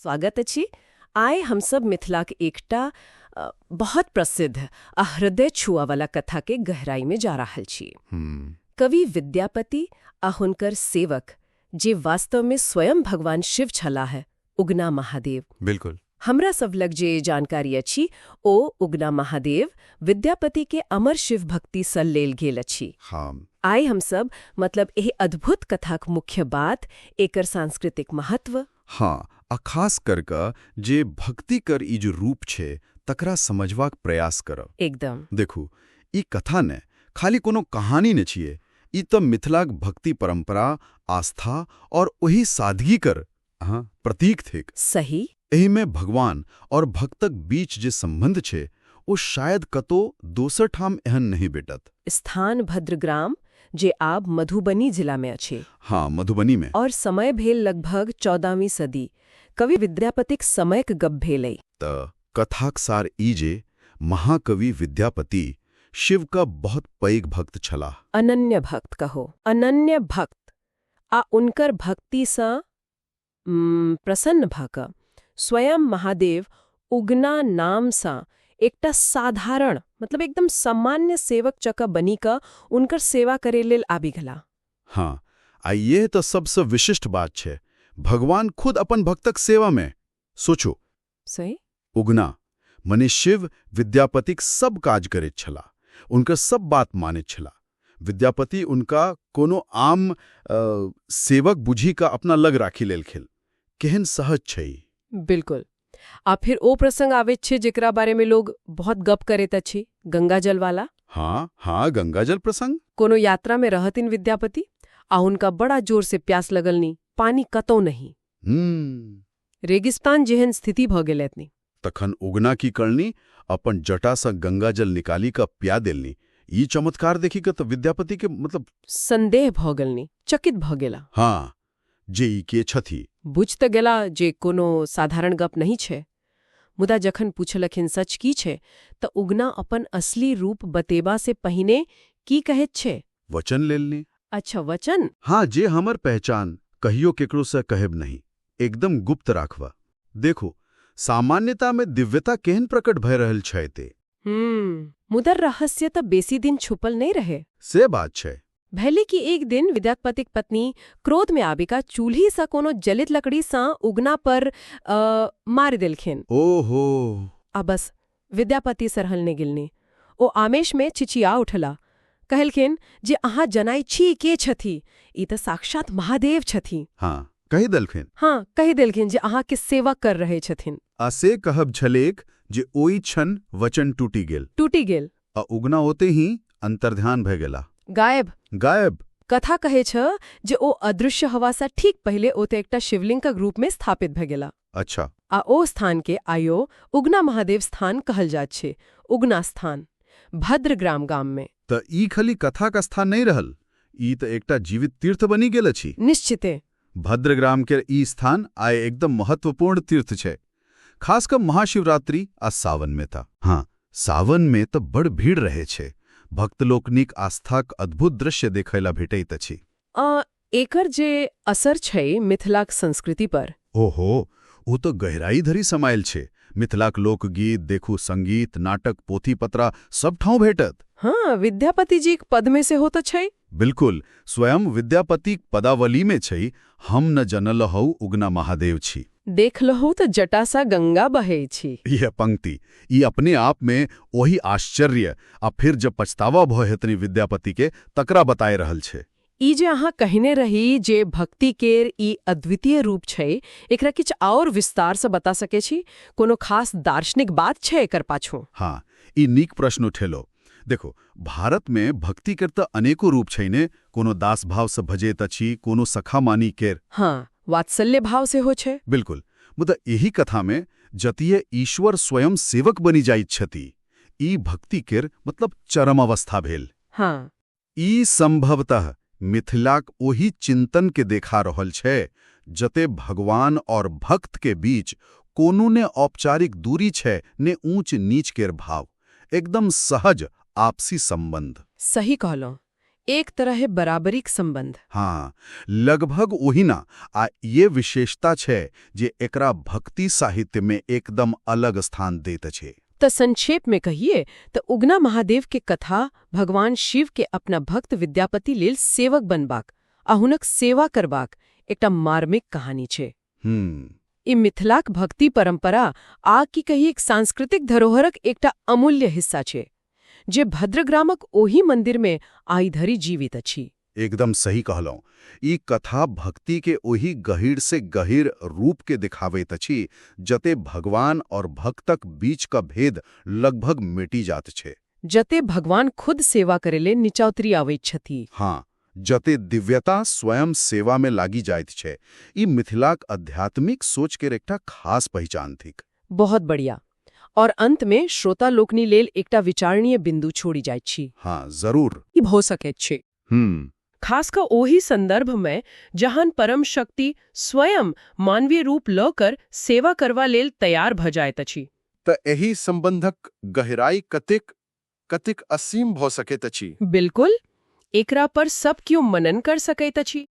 स्वागत अछि। आइ हमसब मिथिलाक एकटा बहुत प्रसिद्ध आ हृदय छुआवला कथा के गहराई में जा रहल छी। हम्म। कवि विद्यापति आ हुनकर सेवक, जे वास्तव में स्वयं भगवान शिव छलाह, उगना महादेव। बिल्कुल। हमरा सब लग जे जानकारी अछि ओ उगना महादेव विद्यापति के अमर शिव भक्ति सँ लेल गेल अछि। आइ हमसब मतलब एहि अद्भुत कथाक मुख्य बात, एकर सांस्कृतिक महत्व, हाँ, आ खास कर कऽ जे भक्ति कर ई जे रूप छै तकरा समझबाक प्रयास करब। एकदम। देखू, ई कथा ने खाली कोनो कहानी ने छियै, ई तऽ मिथिलाक भक्ति परंपरा, आस्था और ओही सादगी कर प्रतीक थिक। सही। एहिमे भगवान और भक्तक बीच जे संबंध छै ओ शायद कतौ दोसर ठाम एहन नहि भेटत। स्थान भद्रग्राम, जे आब मधुबनी जिला में अछि। हाँ, मधुबनी में। और समय भेल लगभग 14वीं सदी। कवि विद्यापतिक समयक गप भेलै। त कथाक सार ई जे महाकवि विद्यापति शिव का बहुत पैघ भक्त छलाह। अनन्य भक्त कहो, अनन्य भक्त। आ उनकर भक्ति सँ प्रसन्न भऽ कऽ स्वयं महादेव उगना नाम सँ एकटा साधारण, मतलब एकदम सामान्य सेवक जकाँ बनि कऽ उनकर सेवा करे लेल आबि गेला। हाँ, आ यह तऽ सबसँ विशिष्ट बात छै, भगवान खुद अपन भक्तक सेवा में। सोचो। सही। उगना मने शिव विद्यापतिक सब काज करैत छलाह, उनकर सब बात मानैत छलाह। विद्यापति उनका कोनो आम सेवक बुझी कऽ अपना लग राखि लेलखिन। केहन सहज छै ई। बिल्कुल। आ फिर ओ प्रसंग आबैत छै जेकरा बारे में लोग बहुत गप करैत अछि, गंगाजल वाला। हाँ हाँ, गंगाजल प्रसंग। कोनो यात्रा में रहतिन विद्यापति आ हुनका बड़ा जोर से प्यास लगलनी, पानी कतौ नहीं। रेगिस्तान जेहन स्थिति भऽ गेल एतनी। तखन उगना की करनी? अपन जटासँ गंगाजल निकाली कऽ पिया देलनी। ई चमत्कार देखी कऽ तऽ विद्यापति के मतलब संदेह भऽ गेलनी, चकित भऽ गेला। हाँ, जे ई के छथि। बुझ तऽ गेला जे कोनो साधारण गप नहीं छै, मुदा जखन पूछलखिन सच की छै, तऽ उगना अपन असली रूप बतेबा से पहिने की कहैत छै? वचन लेलनी। अच्छा, वचन। हाँ, जे हमर पहचान कहियो केकरो से कहब नहीं, एकदम गुप्त राखबा। देखो, सामान्यता में दिव्यता केहन प्रकट भए रहल छै ते। मुदा रहस्य तऽ बेसी दिन छुपल नहीं रहे। से बात छै। भले कि एक दिन विद्यापतिक पत्नी क्रोध में आबिका चूल्ही सँ कोनो जलित लकड़ी सँ उगना पर मारि देलखिन। ओहो। आ बस विद्यापति सरहल ने गिलनी। ओ आमेश में चिचिया उठला, कहलखिन जे अहाँ जनाइ छी के छथि, ई तऽ साक्षात महादेव छथि। हाँ, कहि देलखिन। हाँ, कहि देलखिन जे अहाँ के सेवा कर रहे छथिन। आ से कहब छलेक जे ओहि क्षण वचन टूटि गेल। टूटि गेल। आ उगना ओते ही अंतर्ध्यान भए गेला। गायब। गायब। कथा कहै छ जे ओ अदृश्य हवा सँ ठीक पहिले ओते एकटा शिवलिंगक रूप में स्थापित भए गेला। आ ओ स्थान के आयो उगना महादेव स्थान कहल जात छै, उगना स्थान, भद्रग्राम गाम में। तऽ ई खाली कथाक स्थान नहि रहल, ई तऽ एकटा जीवित तीर्थ बनि गेल अछि। निश्चिते। भद्रग्राम के ई स्थान आइ एकदम महत्वपूर्ण तीर्थ छै, खास कऽ महाशिवरात्रि आ सावन में। तऽ हाँ, सावन में तऽ बड़ भीड़ रहै छै। भक्त लोकनिक आस्थाक अद्भुत दृश्य देखै ला भेटैत अछि। एकर जे असर छै मिथिलाक संस्कृति पर? ओहो, ओ तऽ गहराई धरि समायल छै। मिथिलाक लोकगीत देखू, संगीत, नाटक, पोथी पतरा सब ठाउँ भेटत। हाँ, विद्यापति जीक पद में सेहो तऽ छै। बिल्कुल, स्वयं विद्यापतिक पदावली में छै, हम न जनलहु उगना महादेव छी। देख लहु तऽ जटा सा गंगा बहै छी। यह पंक्ति ई अपने आप में ओही आश्चर्य आ फिर जब पछतावा भऽ हेतनि विद्यापति के, तकरा बताए रहल छै। ई जे अहाँ कहने रही जे भक्ति केर ई अद्वितीय रूप छै, एकरा किछु और विस्तार से बता सकै छी? कोनो खास दार्शनिक बात छै एकर पाछू? हाँ, ई नीक प्रश्न उठेलो। देखो, भारत में भक्ति केर तऽ अनेको रूप छै ने। कोनो दास भाव से भजैत अछि, कोनो सखा मानी केर। हाँ, वात्सल्य भाव सेहो छै। बिल्कुल। मुदा एहि कथा में जतिय ईश्वर स्वयं सेवक बनि जाइत छथि, ई भक्ति केर मतलब चरम अवस्था भेल। ई संभवतः मिथिलाक ओहि चिंतन के देखा रहल छै जते भगवान और भक्त के बीच कोनो ने औपचारिक दूरी छै, ने ऊंच नीच केर भाव, एकदम सहज आपसी संबंध। सही कहलहुँ। एक तरहे बराबरीक संबंध। हाँ, लगभग ओहिना। आ ये विशेषता छै जे एकरा भक्ति साहित्य में एकदम अलग स्थान दैत अछि। त संक्षेप में कहिए त उगना महादेव के कथा भगवान शिव के अपना भक्त विद्यापति लेल सेवक बनबाक आ हुनक सेवा करबाक एकटा मार्मिक कहानी छै। ई मिथिलाक भक्ति परंपरा आ की कही एक सांस्कृतिक धरोहरक एकटा अमूल्य हिस्सा छै, जे भद्रग्रामक ओहि मंदिर में आइ धरि जीवित अछि। एकदम सही कहलहुँ। ई कथा भक्ति के ओहि गहीर से गहीर रूप के दिखावैत अछि, जते भगवान और भक्तक बीच का भेद लगभग मिटी जात छै। जते भगवान खुद सेवा करेले नीचा उतरि आबैत छथि। हाँ, जते दिव्यता स्वयं सेवा में लागि जाइत छै। ई मिथिलाक आध्यात्मिक सोच केर एकटा खास पहिचान थिक। बहुत बढ़िया। और अंत में श्रोता लोकनि लेल एकटा विचारणीय बिंदु छोड़ि जाइत छी। हाँ, जरूर। ई भऽ सकैत छै, खास कऽ ओहि संदर्भ में जहन परम शक्ति स्वयं मानवीय रूप लऽ कर सेवा करवा लेल तैयार भऽ जाइत अछि। तऽ एहि संबंधक गहराई कतेक कतेक असीम भऽ सकैत अछि। बिल्कुल, एकरा पर सब क्यों मनन कर सकैत अछि।